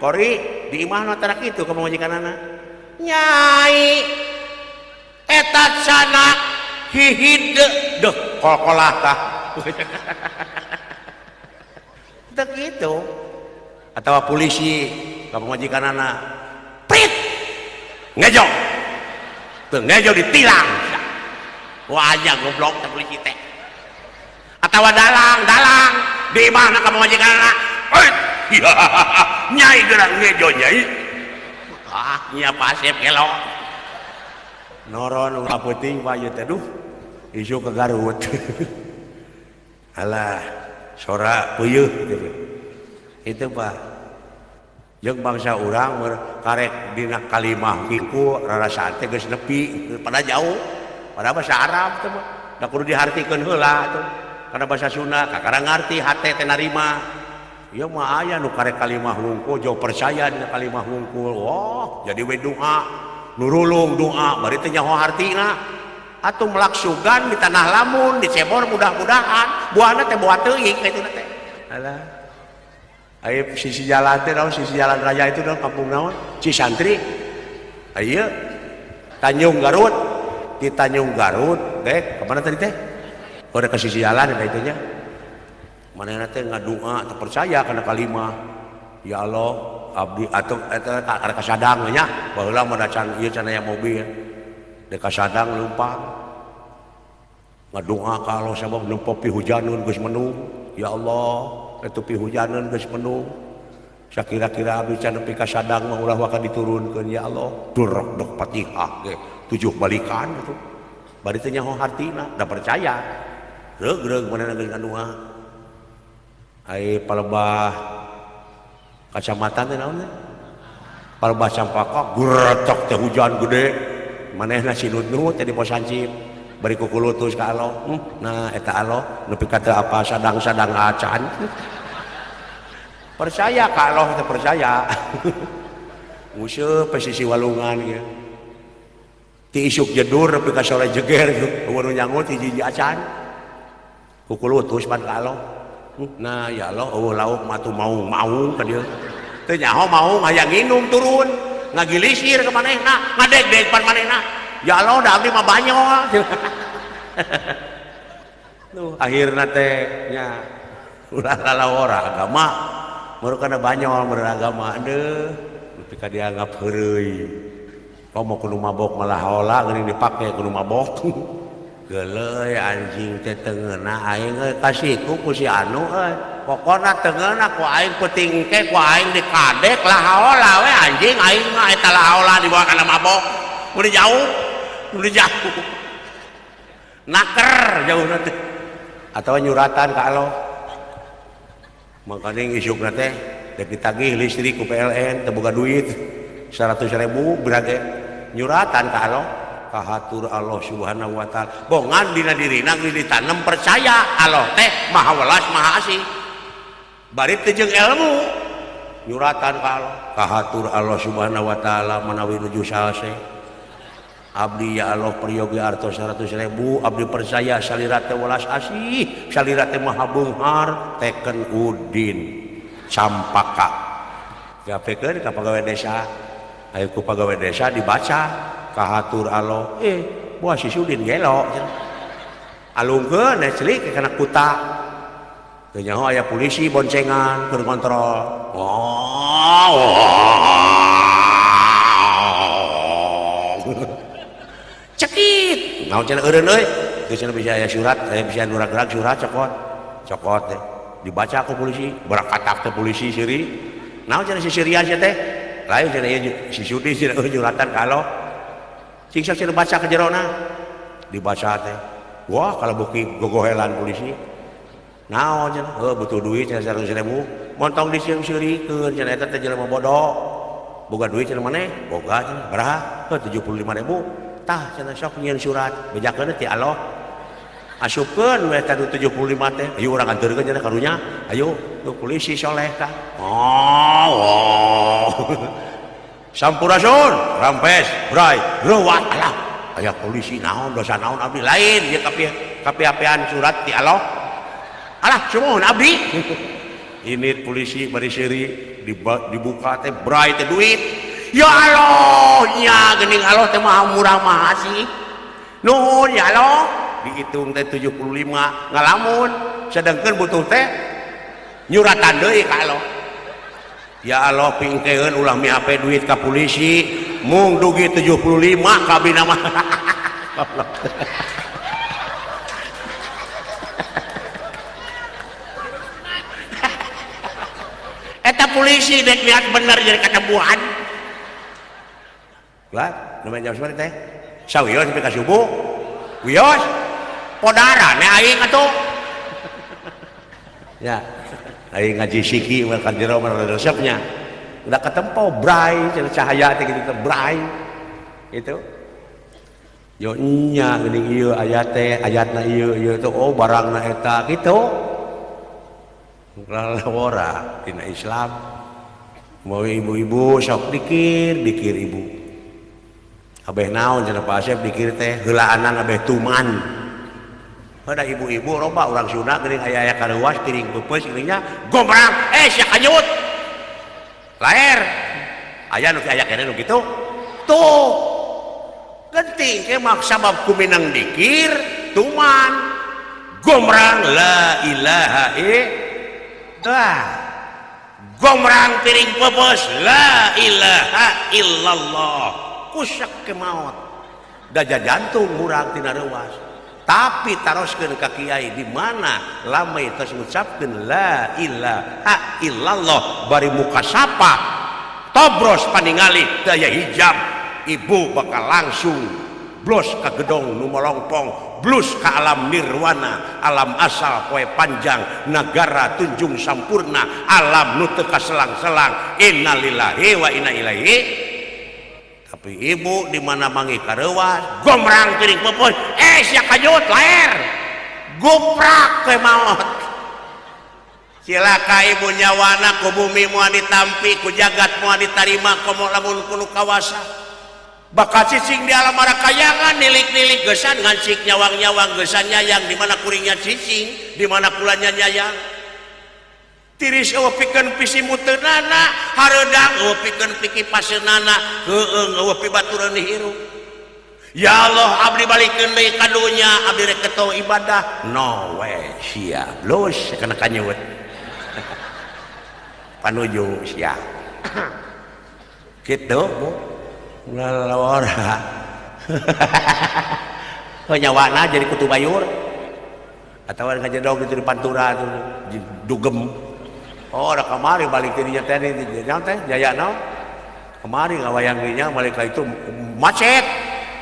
kori di imahna tara kitu ka pamajikanana nyai eta sana hihide deh kol-kolah tah teu kitu. Atau polisi ka pamajikanana prit ngejo teu ngejo ditilang wajah goblok teh polisi teh. Atawa dalang dalang di imahna ka pamajikanana nyai geura ngejo nyai ah nya pasep gelo. Noron ulah peuting Pak ieu teh duh. Isu ke Garut. Alah, sora puyuh gitu. Itu Pak. Jeung bangsa urang karek dina kalimah kiku rarasaan teh geus nepi pada jauh. Pada bahasa Arab teh mah. Da kudu dihartikeun heula tuh. Karena bahasa Sunda kakara ngarti hate teh narima. Ieu mah aya nu karek kalimah wungkul jauh percaya dina kalimah wungkul. Wah, jadi we doa, nurulung doa bari teh nyaho hartina. Atuh melaksugan di tanah lamun dicebor mudah-mudahan buahna teh buah teuing kitu teh. Alah. Ayo sisi jalan teh naon, sisi jalan raya itu naon, kampung naon? Cisantri. Ayo Tanjung Garut, di Tanjung Garut teh kemana tadi teh? Oh, ke sisi jalan eta itunya. Manehna teh ngadua teu percaya kana kalimah. Ya Allah, abdi atuh eta ka kasadang nya, baheula mah da can ieu can aya mobil. Dek kasadang leumpang. Ngadua ka Allah sabab nempo pihujaneun geus mendung. Ya Allah, eta pihujaneun geus mendung. Sakira-kira abdi can nepi ka sadang mah ulah waka diturunkeun ya Allah. Durok dok Fatihah ge 7 balikan atuh. Bari teh nyaho hartina, da percaya. Reug-reug manehna geus ngadua. Ai palebah kacamatan teh naon teh? Palebah Campaka gretok teh hujan gede. Manehna sinut-nut teh di pos hansip. Bari kukulutus ka Allah. Nah eta Allah nepi ka teu apa sadang-sadang acan. Percaya ka Allah teh percaya. Nguseup pesisi walungan ieu. Ti isuk jedur nepi ka sore jeger eueuh nu nyangut hiji-hiji acan. Kukulutus pan ka Allah. Nah ya Allah eueuh lauk mah atuh maung-maung ka dieu. Teu nyaho maung hayang nginum turun, ngagilisir ka manehna, ngadegdeg pan manehna. Ya Allah da abdi mah banyol. Tuh akhirna teh nya ulah lalawora agama. Baru kana banyol beragama deuh nepi ka dianggap heureuy. Komo kudu mabok malah haola geuning dipake kudu mabok. Geuleuh anjing teh teu ngeunah aing euy kasiku ku si anu euy. Pokona teu ngeunah ku aing peuting ke ku aing dikadek lah haola we anjing aing mah eta lah haola dibawa kana mabok. Udah jauh, udah jauh. Naker jauhna teh. Atawa nyuratan ka Allah. Makanya isukna teh dek ditagih listrik ku PLN teu boga duit 100.000 berage nyuratan ka Allah. Kahatur Allah Subhanahu wa taala. Bongan dina dirina geus ditanem percaya Allah teh Maha Welas Maha Asih. Bari teu jeung ilmu nyuratan ka Allah. Kahatur Allah Subhanahu wa taala manawi nuju salse. Abdi ya Allah peryogi artos 100.000 abdi percaya salira teh welas asih, salira teh maha beunghar teken Udin Campaka. Gapekeun ka pagawe desa. Ayo ku pagawe desa dibaca kahatur Allah. Buah si Sudin gelo. Alungkeun celik kana kuta. Teu nyaho aya polisi boncengan keur ngontrol. Cekit. Naon cenah eureun euy? Geus cenah bisa aya surat, aya bisa nurag-rag surat cokot. Cokot teh. Dibaca ku polisi, berakatak teh polisi seuri. Naon cenah si Sirian sia teh? Lain cenah ieu si Sudi cenah eueuh nyuratan ka Allah. Cing sok cenah baca ke jerona. Dibaca teh. Wah, kalau beuki gogohelan polisi. Naon cenah? Heuh butuh duit cenah 100.000. Montong disieung-seurikeun cenah eta teh jelema bodoh. Boga duit cenah maneh? Boga cenah. Baraha? Heuh 75.000. Tah cenah sok nyieun surat bejakeun ti Allah. Asupkeun we teh 75 teh. Ayo urang anterkeun cenah karunya. Ayo tuh polisi soleh tah. Oh, oh. Sampurasun, rampes, bray, reuat alah. Aya polisi naon dosa naon abdi lain ieu kapi-kapian surat ti Allah. Alah sumuhun abdi. Ini polisi bari seuri dibuka teh bray teh duit. Ya Allah, nya geuning Allah teh maha murah maha asih. Nuhun ya Allah, dihitung teh 75 ngalamun, sedengkeun butuh teh nyuratan deui ka Allah. Ya Allah pingkeun ulah miape duit ka polisi, mung dugi 75 ka abdi mah. Eta polisi dek niat bener jadi katembuhan. Lah, namanya jam seberapa teh? Sawios nepi ka subuh. Wios. Podarane aing atuh. Ya. Aing ngaji siki mah kan jero mah resepnya. Udah ketempo bray cahaya teh kitu teh bray. Itu. Yo nya geuning ieu ayat teh ayatna ieu ieu teh oh barangna eta kitu. Lalawara dina Islam. Mau ibu-ibu sok dikir, dikir ibu. Abeh naon cenah Pak Asep dikir teh heulaanan abeh tuman. Pada ibu-ibu loba urang Sunda geuning aya-aya kareuwas piring peupeus geuning nya gombrang eh sia kanyut. Laer. Aya nu aya keneh nu kitu. Tuh. Genting ke mak sabab kuminang dikir tuman. Gombrang la ilaha illallah. Gombrang piring peupeus la ilaha illallah. Kusak ke maot. Daja jantung murag tina reuwas. Tapi taroskeun ka kiai di mana lamai tos ngucapkeun la ilaha illallah bari muka sapa tobros paningali daya hijab ibu bakal langsung blos ka gedong nu molongpong blus ka alam nirwana alam asal poe panjang nagara tunjung sampurna alam nu teu kaselang-selang innalillahi wa inna ilaihi. Tapi ibu di mana mangi kareuwas gombrang piring peupeus eh sia kajut laer guprak ke maot. Cilaka ibu nyawana ku bumi moal ditampi ku jagat moal ditarima komo lamun kuno kawasa bakal cicing di alam kayangan nilik-nilik gesan ngancik nyawang-nyawang gesan nyayang di mana kuringnya cicing di mana kulanya nyayang tiris eueuh pikeun pisimuteunana hareudang eueuh pikeun pikipaseunana heueung eueuh pibatureun hirup. Ya Allah abdi balikeun deui ka dunya abdi rek keto ibadah no we sia blus kana kanyut panuju sia kitu Bu lalawara. Oh nyawana jadi kutu bayur atau ngajedog di pantura tuh dugem. Oh ada kamari balik dirinya teh teh jaya naon kemari ngawayang dinya mereka itu macet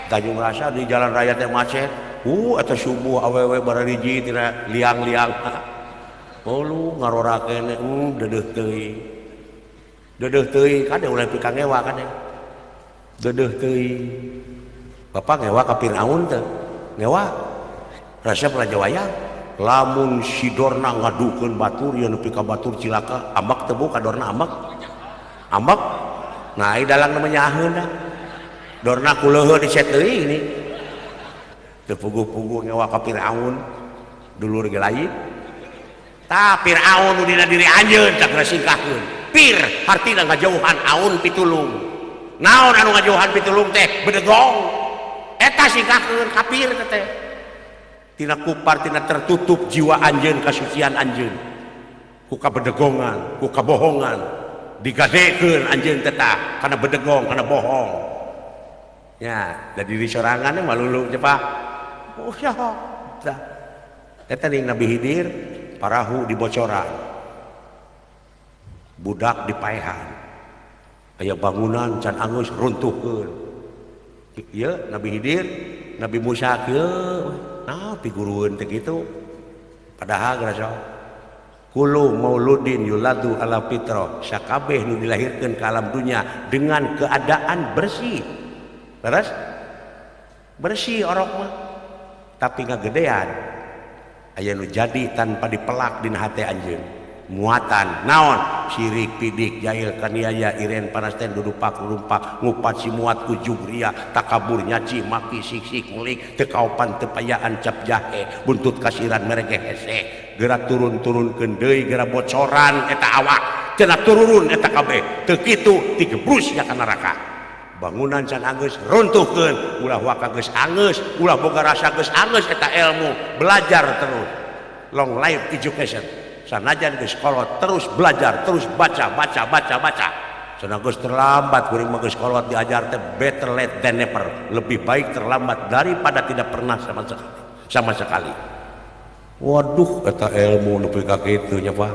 Tanjung Rasa di jalan raya teh macet atau subuh awewe barariji tina liang-liang oh lu ngarora keneh dedeuh teuing dedeuh teuing kade ulah pika ngewa kade dedeuh teuing bapak ngewa ka Firaun teh ngewa resep raja wayang lamun si Dorna ngadukeun batur ieu nepi ka batur cilaka ambek teu bu ka Dorna ambek ambek nah ieu dalang namanya nyaheun dah Dorna kuleuheun dicet deui ini teu puguh-puguh ngewa ka Firaun dulur ge lain tah Firaun nu dina diri anjeun tak singkahkeun pir hartina ngajauhan aun pitulung naon anu ngajauhan pitulung teh bedegong eta singkahkeun kafir teh tina kupar tina tertutup jiwa anjeun kasucian anjeun ku kabedegongan ku kabohongan digadekeun anjeun teh tah kana bedegong kana bohong ya da diri sorangan malulu teh Pak oh ya tah eta ning Nabi Khidir parahu dibocoran budak dipaehan aya bangunan can anggeus runtuhkeun ieu Nabi Khidir Nabi Musa kieu nah pigurueun teh kitu padahal geus kullu mauludin yuladu ala fitrah sakabeh nu dilahirkeun ka alam dunya dengan keadaan bersih terus bersih orok mah tapi ngagedean aya nu jadi tanpa dipelak dina hate anjeun muatan naon sirik pidik jail kaniaya iren panasten dudupak rumpak ngupat si muat ujug ria takabur nyaci maki sik-sik melik teu kaopan teu payaan cap jahe buntut kasiran merege hese geura turun-turunkeun deui geura bocoran eta awak cenah tururun eta kabeh teu kitu digebrus nya ka neraka bangunan can anggeus runtuhkeun ulah waka geus anggeus ulah boga rasa geus anggeus eta ilmu belajar terus long life education sanajan geus kolot terus belajar terus baca baca baca baca cenah geus terlambat kuring mah geus kolot diajar teh better late than never lebih baik terlambat daripada tidak pernah sama sekali sama sekali. Waduh eta ilmu nepi ka kitu nya Pak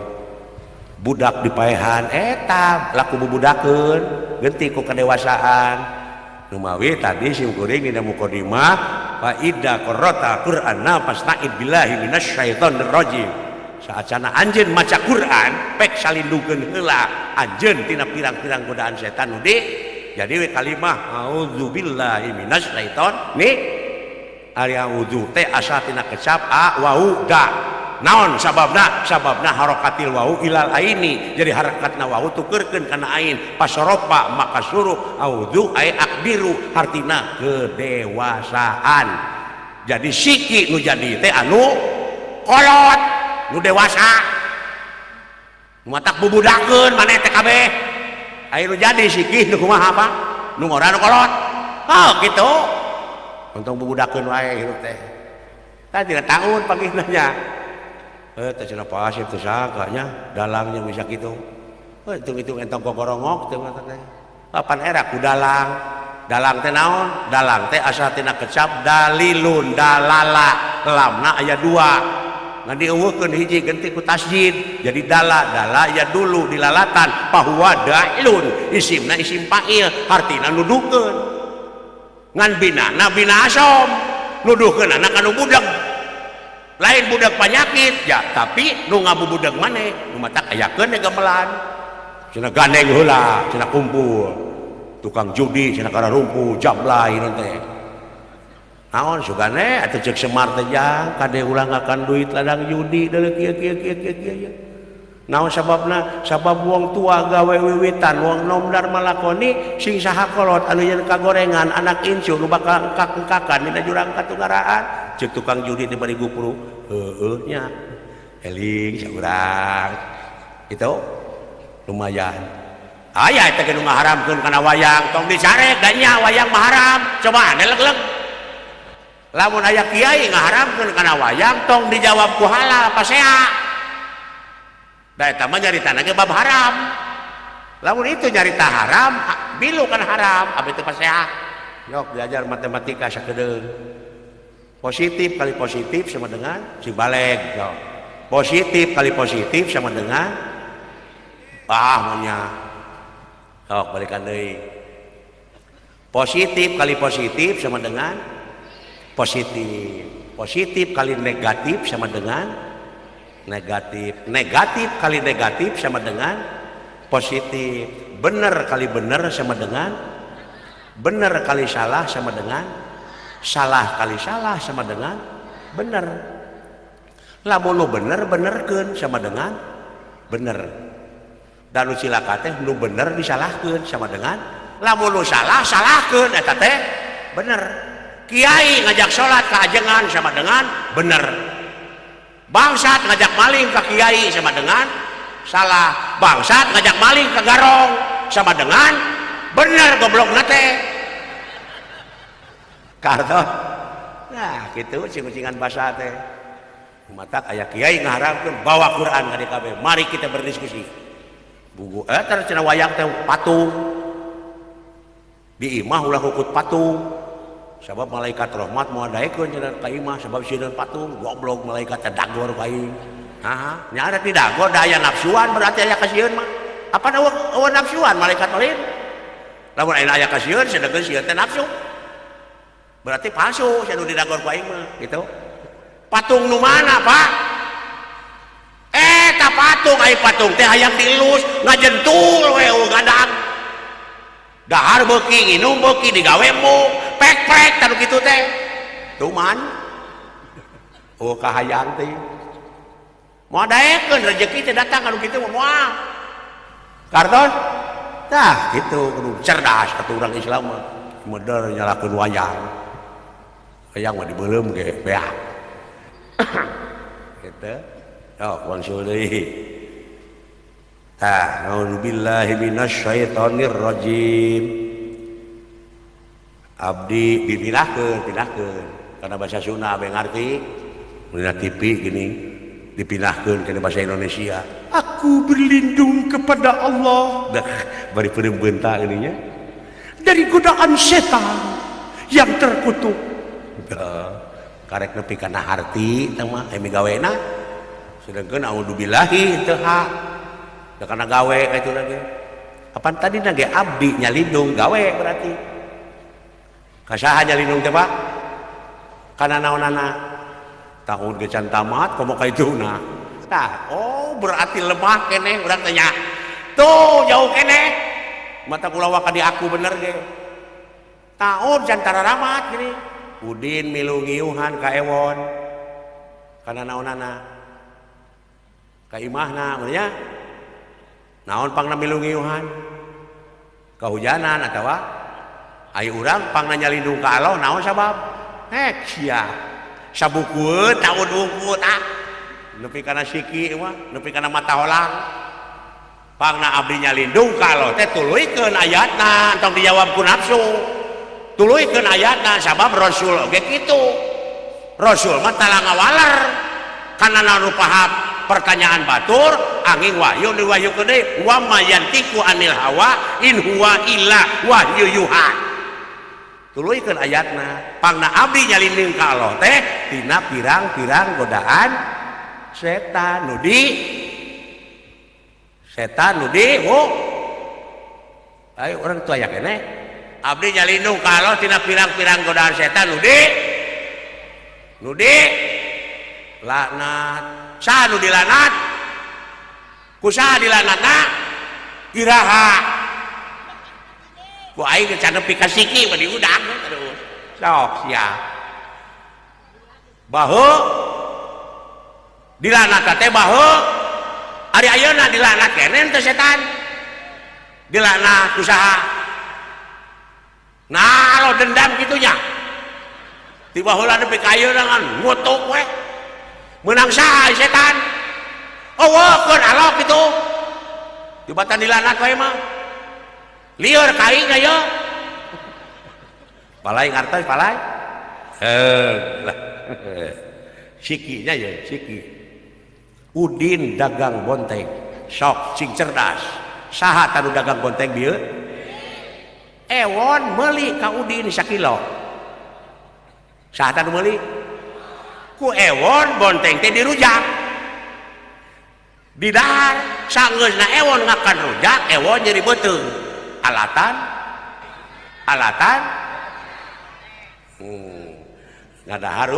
budak dipaehan eta laku bubudakeun genti ku kedewasaan Numawi tadi sim kuring dina mukadimah fa idza qara'ta Qur'ana fasta'id billahi minasyaitonir rajim. Saacana anjeun maca Quran pek salindungkeun heula anjeun tina pirang-pirang godaan setan nu di jadi we kalimah auzubillahi minasyaiton ni ari auzu teh asal tina kecap a wau da naon sababna sababna harokatil wau ilal aini jadi harakatna wau tukeurkeun kana ain pasoropa maka suruh auzu ay akbiru hartina kedewasaan. Jadi siki nu jadi teh anu kolot nu dewasa matak bubudakeun maneh teh kabeh aya nu jadi siki nu kumaha apa nu ngora nu kolot oh gitu untung bubudakeun wae hirup teh tah tina tahun panggihna nya teh cenah pasir teh sangkanya dalangnya bisa kitu hitung-hitung entong gogorongok teh mah teh kapan era ku dalang dalang teh naon dalang teh asal tina kecap dalilun dalala lamna aya dua ngan dieuweuhkeun hiji genti ku tasjid jadi dala dala ya dulu dilalatan bahwa dailun isimna isim fa'il hartina nuduhkeun ngan binana bina asom nuduhkeun anak anu budak lain budak penyakit ya tapi nu ngabubudak maneh nu matak ayakeun gamelan cenah gandeng heula cenah kumpul tukang judi cenah kararumpu jablay teh naon sugane atuh ceuk Semar teh jang kade ulah ngakan duit ladang judi deuleu kieu kieu kieu kieu kieu naon sababna sabab wong tua gawe wiwitan wong nom darmalakoni sing saha kolot anu yen kagorengan anak incu nu bakal engkak-engkakan dina jurang katunggaraan ceuk tukang judi teh bari gupru heueuh nya eling saurang itu lumayan aya eta ge nu ngaharamkeun kana wayang tong dicarek da nya wayang mah haram coba leg-leg lamun aya kiai ngaharamkeun kana wayang tong dijawab ku halal pasea da eta mah nyaritana ge bab haram lamun itu nyarita haram bilu kan haram abdi teu pasea yok belajar matematika sakedeung positif kali positif sama dengan si baleg yok. Positif kali positif sama dengan ah nya yok balikan deui positif kali positif sama dengan positif positif kali negatif sama dengan negatif negatif kali negatif sama dengan positif benar kali benar sama dengan benar kali salah sama dengan salah kali salah sama dengan benar lamun nu bener benerkeun sama dengan bener dan nu cilaka teh nu bener disalahkeun sama dengan lamun nu salah salahkeun eta teh bener kiai ngajak salat ka ajengan sama dengan bener bangsat ngajak maling ke kiai sama dengan salah bangsat ngajak maling ke garong sama dengan bener goblok nate karto nah gitu cing-cingan bahasa teh matak aya kiai ngaharamkeun bawa Quran ka DKB mari kita berdiskusi buku cenah wayang teh patung di imah ulah kukut patung sabab malaikat rahmat moal daekeun cenah ka imah sabab sieun patung goblok malaikat teh dagor ka aing nah nya ada didagor da aya nafsuan berarti aya kasieun mah apa eueuh nafsuan malaikat lain lamun aya aya kasieun sedengkeun sieun teh nafsu berarti palsu sia nu didagor ku aing mah gitu patung nu mana Pak eta patung ai patung teh hayang dielus ngajentul we gadang dahar beuki nginum beuki digawe mung pek-pek tanu kitu teh tuman oh kahayang teh moal daekeun rezeki teh datang anu kitu moal karton tah kitu kudu cerdas atuh urang Islam mah modal nyalakeun wayang wayang mah dibeuleum ge beak gitu oh wangsul deui tah naudzubillahi minasyaitonir rajim abdi dipindahkeun pindahkeun karena bahasa Sunda abdi ngarti dina TV gini dipindahkeun ke bahasa Indonesia aku berlindung kepada Allah dah bari peureum beunta gininya dari godaan setan yang terkutuk. Dah, karek nepi kana harti teh mah emi gawena sedangkeun audzubillahi teu hak da kana gawe ka itu lagi. Apan tadi na ge abdi nyalindung gawe berarti. Ka saha nyalindung teh, Pak? Kana naonana? Tahun ge can tamat komo ka ituna. Tah, oh berarti lemah keneh urang teh nya. Tuh jauh keneh. Mata kula waka di aku bener ge. Taun can tararamat gini. Udin milu ngiuhan ka Ewon. Kana naonana? Ka imahna nya. Naon pangna milu ngiuhan? Kahujanan atawa ai urang pangna nyalindung ka Allah naon sabab? Hek sia. Sabukueun taun wungkul tah. Nepi kana siki mah, nepi kana mata holang. Pangna abdi nyalindung ka Allah teh tuluykeun ayatna, entong dijawab ku nafsu. Tuluykeun ayatna sabab Rasul oge kitu. Rasul mah tala ngawaler kana naon paham pertanyaan batur angin wahyu diwahyukeun deui wa ma yantiqu anil hawa in huwa illa wahyu yuha. Tuluykeun ayatna pangna abdi nyalindung ka Allah teh tina pirang-pirang godaan setan nu di setan nu di oh ayo urang teu aya keneh abdi nyalindung ka Allah tina pirang-pirang godaan setan nu di laknat. Saha nu dilanat? Ku saha dilanatna? Iraha ku aing can nepi ka siki mah diudang terus sok sia bahu dilanat teh bahu ari ayeuna dilanat keneh teh setan dilanat ku saha? Nah lo dendam kitunya ti baheula nepi ka ayeuna ngan ngutuk we menang saha setan eueuhkeun alok kitu tibatan dilanat wae mah lieur ka aing aya palai ngartos palai lah sikinya ya siki Udin dagang bonteng sok cing cerdas saha tanu dagang bonteng dieu Ewon meuli ka Udin sakilo saha tanu meuli ku Ewon bonteng teh dirujak di dahar sanggeusna Ewon ngakan rujak Ewon nyeri beuteung alatan alatan ngadahar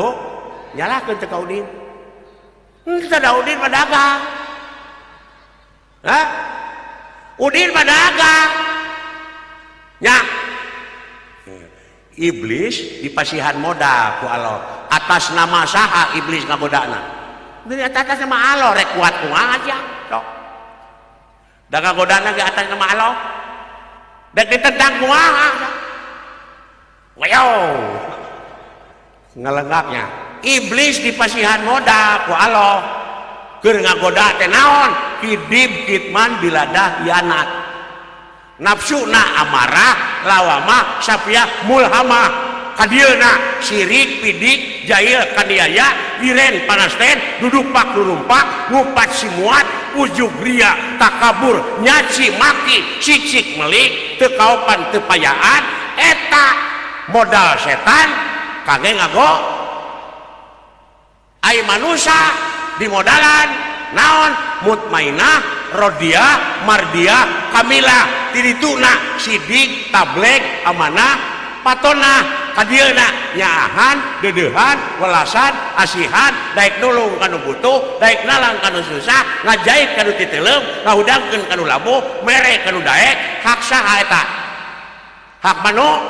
nyalahkeun teh ka Udin teu da Udin mah dagang. Hah? Udin mah dagang nya. Iblis dipasihan modal ku Allah atas nama saha iblis ngagodana dari atas nama Allah rek kuat kumaha sia sok da ngagodana ge atas nama Allah dek ditentang kumaha wayo ngalengaknya. Iblis dipasihan modal ku Allah keur ngagoda teh naon kidib kitman biladah hianat nafsuna amarah lawamah safiah mulhamah kadieuna sirik pidik jahil kaniaya iren panasten dudupak durumpak ngupat simuat ujug ria takabur nyaci maki cicik melik teu kaopan teu payaan eta modal setan kage ngago ai manusia dimodalan naon mutmainah rodiah mardiah kamilah tirituna sidik tablek amanah patonah kadieuna nyaahan deudeuhan welasan asihan daek nulung kanu butuh daek nalang kanu susah ngajait kanu titeuleum ngahudangkeun kanu labuh mere kanu daek hak saha eta hak manu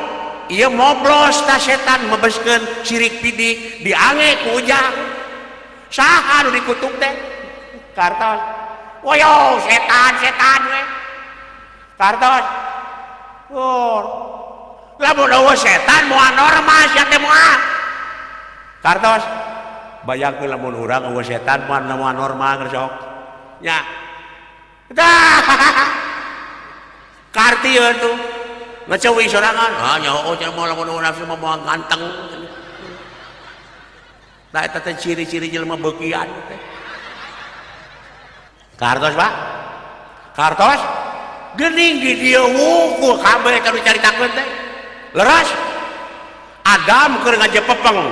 ieu moblos ta setan mebeskeun sirik pidik diange ku ujang saha nu dikutuk teh kartos woyo setan setan we kartos oh lamun eueuh setan moal normal sia teh moal kartos bayangkeun lamun urang eueuh setan moal normal geus sok nya tah karti tuh ngecewi sorangan ah nyaho cenah moal lamun nafsu mah moal ganteng. Nah eta teh ciri-ciri jelema beukian teh. Kartos Pak? Kartos? Geuning di dieu wungkul kabeh kanu caritakeun teh. Leres? Adam keur ngajepepeng.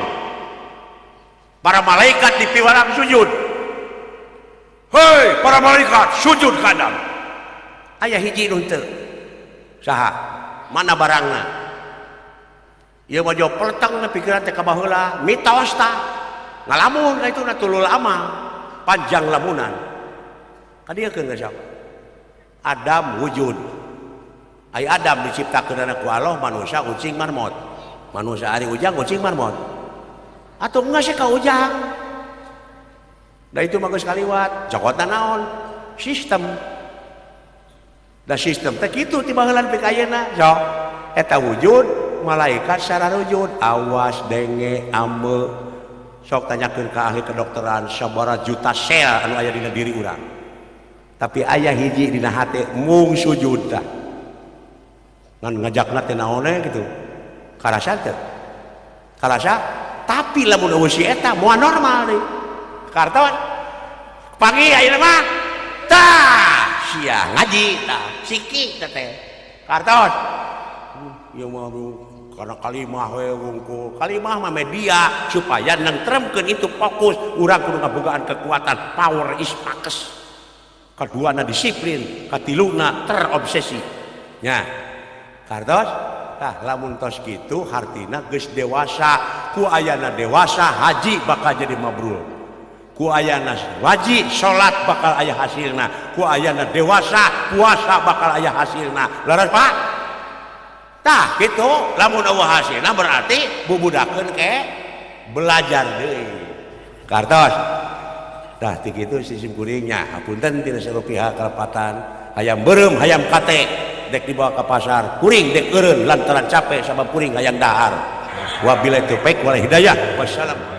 Para malaikat dipiwarang sujud. Hei para malaikat sujud ka Adam. Aya hiji nu henteu. Saha? Mana barangna? Ieu mah jauh peleteng na pikiran teh ka baheula, mitos tah. Ngalamun ka itu na tulul amal, panjang lamunan. Kadieukeun geus Adam wujud. Ai Adam diciptakeun ku Allah manusia ucing marmot. Manusia ari ujang ucing marmot. Atuh geus ka ujang. Da itu mah geus kaliwat, cokotna naon? Sistem. Da sistem teh kitu ti baheula nepi ka ayeuna. Sok eta wujud malaikat sararujud, awas denge ame. Sok tanyakeun ka ahli kedokteran sabaraha juta sel anu aya dina diri urang. Tapi aya hiji dina hate mung sujud tah. Ngan ngajakna teh naon gitu. Karasa teh. Karasa tapi lamun eueuh si eta moal normal deui. Karton pagi ayeuna mah tah sia ngaji tah siki teh teh. Karton ieu mah karena kalimah we wungkul. Kalimah mah media supaya nengtremkeun itu fokus urang kudu ngabogaan kekuatan power is pakes. Kaduana disiplin, katiluna terobsesi. Nya. Kartos tah lamun tos kitu hartina geus dewasa, ku ayana dewasa haji bakal jadi mabrur. Ku ayana wajib salat bakal aya hasilna, ku ayana dewasa puasa bakal aya hasilna. Leres Pak? Tah kitu lamun eueuh hasilna berarti bubudakeun ke belajar deui. Kartos tah ti kitu sistem kuringnya. Hapunten tina seluruh pihak kalepatan, hayam beureum hayam kate dek dibawa ke pasar, kuring dek eureun lantaran capek sabab kuring hayang dahar. Wabillahi taufik wal hidayah. Wassalam.